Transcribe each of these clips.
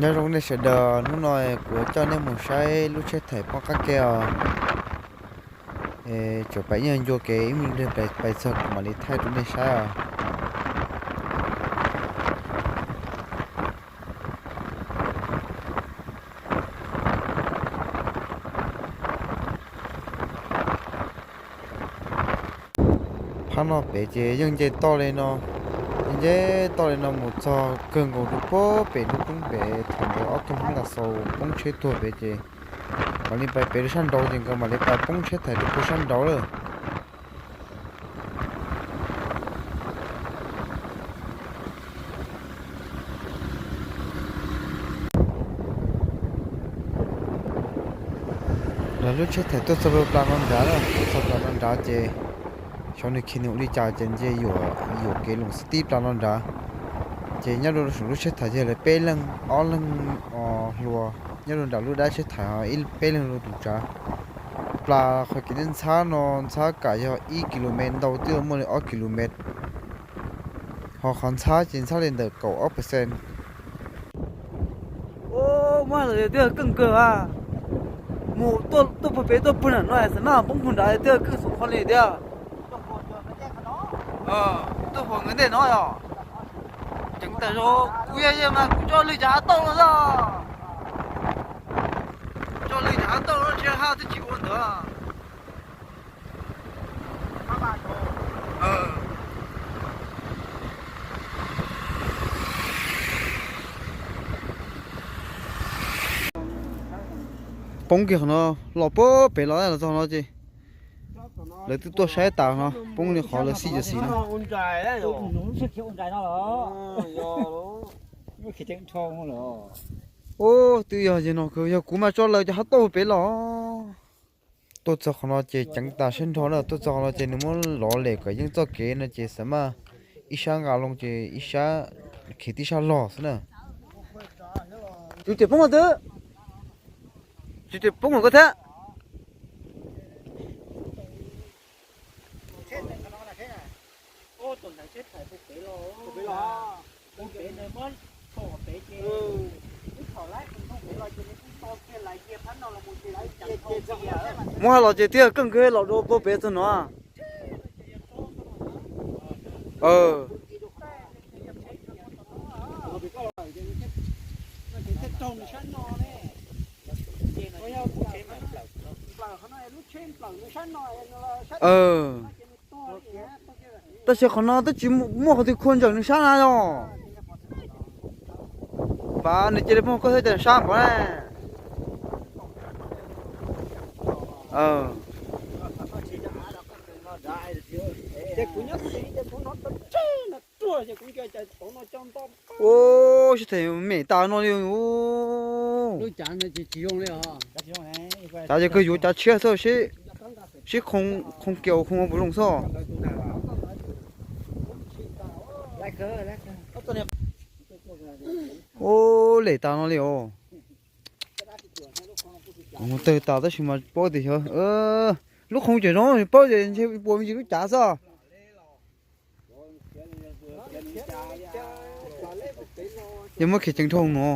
Nyob zoo nej sawv daws, hnub no kuv coj nej mus saib lub tsheb thaim poob qab ke os. Tsuas pais ib nyuag ncua kev ib me pliag pais txog kuv mam li thaij rau nej saib os. Phab no pem ces yeej nce toj li no, nce toj li no mus txog kawg nkaus rau puag pem lub roob pem thaum nkawd ob tug Hmoob Nkas Xaus poob tsheb tuag pem ces mam li pais pem rau sab nraud ces nkawd mam li pais poob tsheb thaim rau puag sab nraud lawm. Lawv lub tsheb thaim tuaj txog plas no nrad, tuaj txog plas no nrad ces xyov nws khiav nws ua li cas ces nce yuam kev loos xwb tib plas no nrad. Ces nyob rau saum lub tsheb thaim yog lawv peb leeg, ob leeg hluas nyob rau nram lub dab tsheb thaim, ib peb leeg rau tus tsav. Plas qhov kev ntxhab no ntxhab kam yog ib kis lus mev ntau twb muaj li ob kis lus mev, ho qhov ntxhab ces ntxhab li ntawm kaum ob percent. Muab hais los tias keej kawg a, mus tuaj puag pem tuaj puag nram no xav mas poob puag nrad tiag keej xum qhov li tiag. Tuaj puag nkawd ntej no yog ceev tawm zog, kuv yog yawg mas kuv tso lwg cav hav tauj los xwb. Tso lwg cav hav tauj los tsis haj twb tsis ua ntawd. Poob kiag qhov no los puag pem los los txog no ces lawv twb tuaj saib tas no poob li qhov lawv xij cov xim no. Ub, twb yog yog no, yog kuv mas tso lawg cov hav tauj pem los. Tuaj txog qhov no ces ceev tas siab nrho na, tuaj txog qhov no ces nws muab lov lem kom yeej txoj kev no ces xav mas ib sab nqa loo ces ib sab khiav tib sab log xwb na. Tus ces poob twb, tus ces poob koj thiab. Muab hais los ces tiag keej kawg los rau puag pem txog no. Tab sis qhov no twb tsis muaj qhov twg khua ntseem nws sab na yog. Pas nws cia li poob koj thiab cas sab npaum ne. Ua, sib them mem tas no li. Cav ces kawg yuav cav tshiab xwb, sib khoo kiag ua khoo ua puas zoo xwb. Ua, lem tas no li os. Tawg tas tab sis mas paub tias xyov lub qhov tseem zoo paub tias ntshe puas me ntsis lub cav xwb. Yog muab khiav ceev dhau no.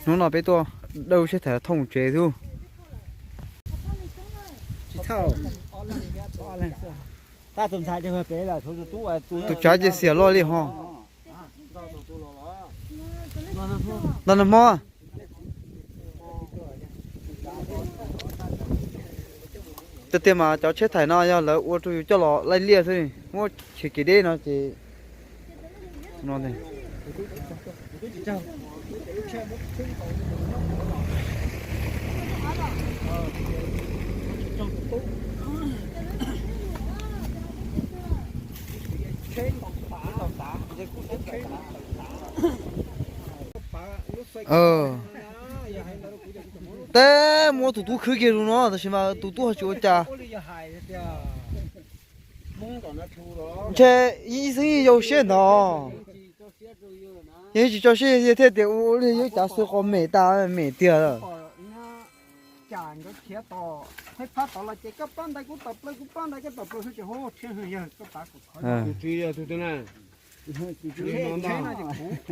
Hnub no peb tuaj dawb seb tham thooj tsev xwb. Tus tsav ces xiam loj li ho. Ntag nag hmo. Tiag tiag mas cov tsheb thaim no yog lawv ua rau yus coj los laij liaj xwb, muab khiav kev deb no ces no. Teb muab tus tub khwb kiag zus no tab sis mas tus tub ho tsis ua cas. Ntshe ib xeeb yau siab ntawd. Yog tsis tso siab thiaj tias ua li yus cav xwb qhov mem tas mem tiag.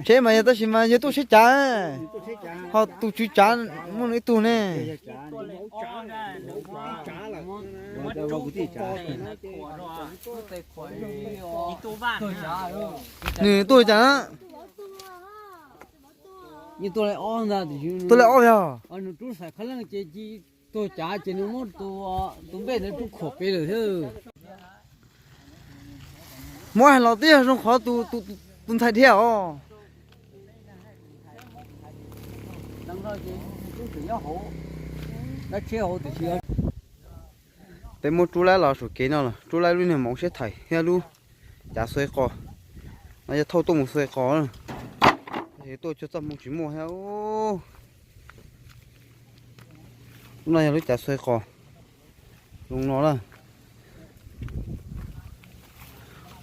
Tsheb mas yog tab sis mas yog tuaj tsheb cav, ho tus tswv cav muaj nws ib tug ne. Nws tuaj cas na? Tuaj li ob yog. Muab hais los twb yog zoo qhov tus ntxhais dhia os. Peb muab rub laib los saum kev no los rub laib lub niag moov siab thais thiab lub cav xuav qos. No yog thauj tuaj mus xuav qos, tuaj cog txoj hmoo tsis muaj thiab. Lub no yog lub cav xuav qos, zoo no na.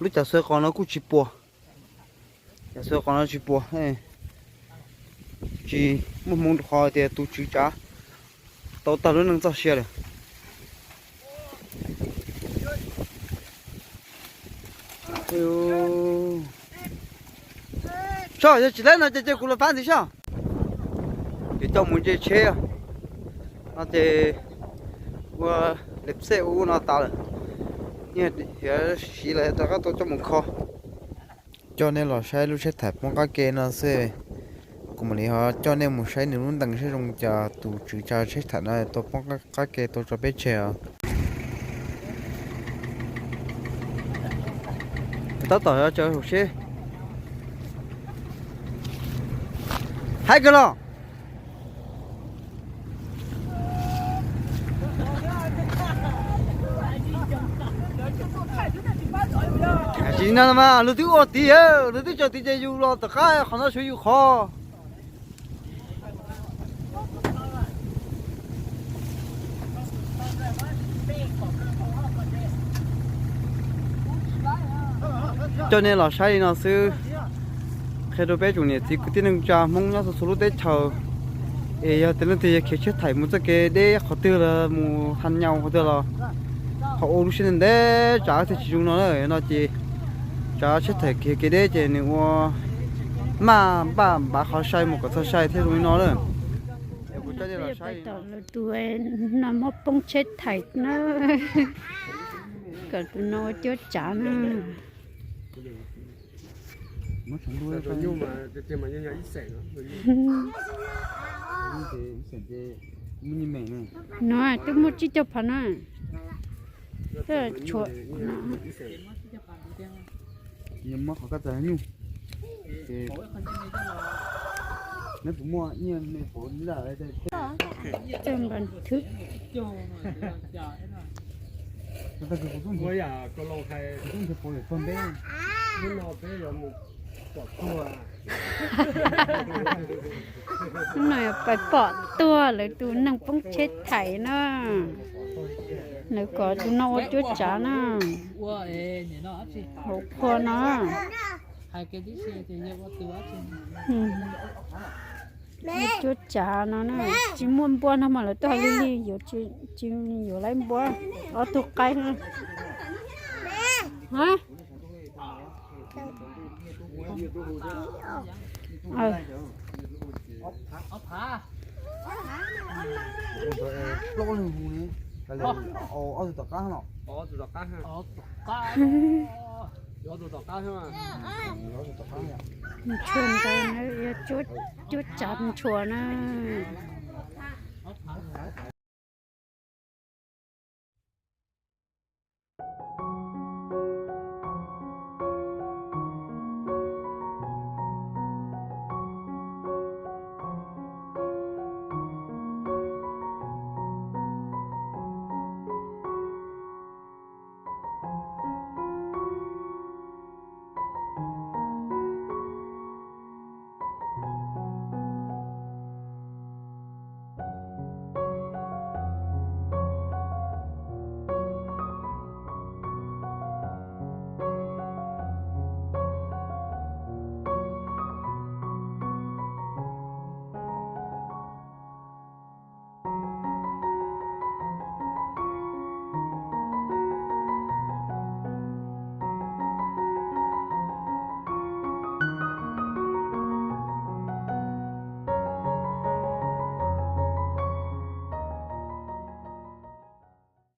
Lub cav xuav qos no kuj tsis puas, cav xuav qos no tsis puas, tsis muaj hmoo rau qhov tias tus tswv tsav tau tag lub neej txoj sia lawm. Soj, yog tsis laib no ces cia kuv los pab ntxiv soj. Ces coj mus nce tsheb no ces ua lem xej ua no tas lawm, nyiaj siv lawm rov qab tau coj mus kho. Coj nej los saib lub tsheb tham poob qab ke no xwb. Kuv mam li ho coj nej mus saib nws lub ntees saib zoo cas tus tswv tsav tsheb tham no tau poob qab ke tau tso peb tseg os. Tab tom tsaws hauv tsheb. Haib kawg los. Tsis no mas luag twb ua tid, luag twb tsaws tid ces yus los tom qab, qhov no tshuav yus qhov. Coj nej los saib li no xwb, qhia rau peb tsoom niam txiv kwv tij neej tsa Hmoob nyob txhua txhua lub teb chaws, es yog tias leej twg yog khiav tsheb thaim mus txoj kev deb qhov twg los mus ha nyau qhov twg los ho ua lub siab ntev ntev, tsav thiaj tsis zoo no na. No ces tsav tsheb thaim khiav kev deb ces nws ua maj npaj npav qhov sai mus kom txog sai thiaj zoo li no na. Pais tom lawv tus no muab poob tsheb thaim na, kom tus no ua cuab tsav na. No twb muaj tsib caug phav na. Tshuav. Muab qhov koj txav nyuj. Neb puas muaj nyiaj me puav laj? Coj npa thwb. Hnub no pais pom tuag lawv tus neeg poob tsheb thaim na. Lawv kom tus no ua cuab tsav na. Hauv qhua no. Ua cuab tsav no na, tsis muaj npua no mas lawv tuaj hais li li, yuav tsis yuav laib npua. Ob tug qaib. Plaub leeg hu ne, ob tug tom qab no. Ntshua ntawd na, cuab tsav ntshua na.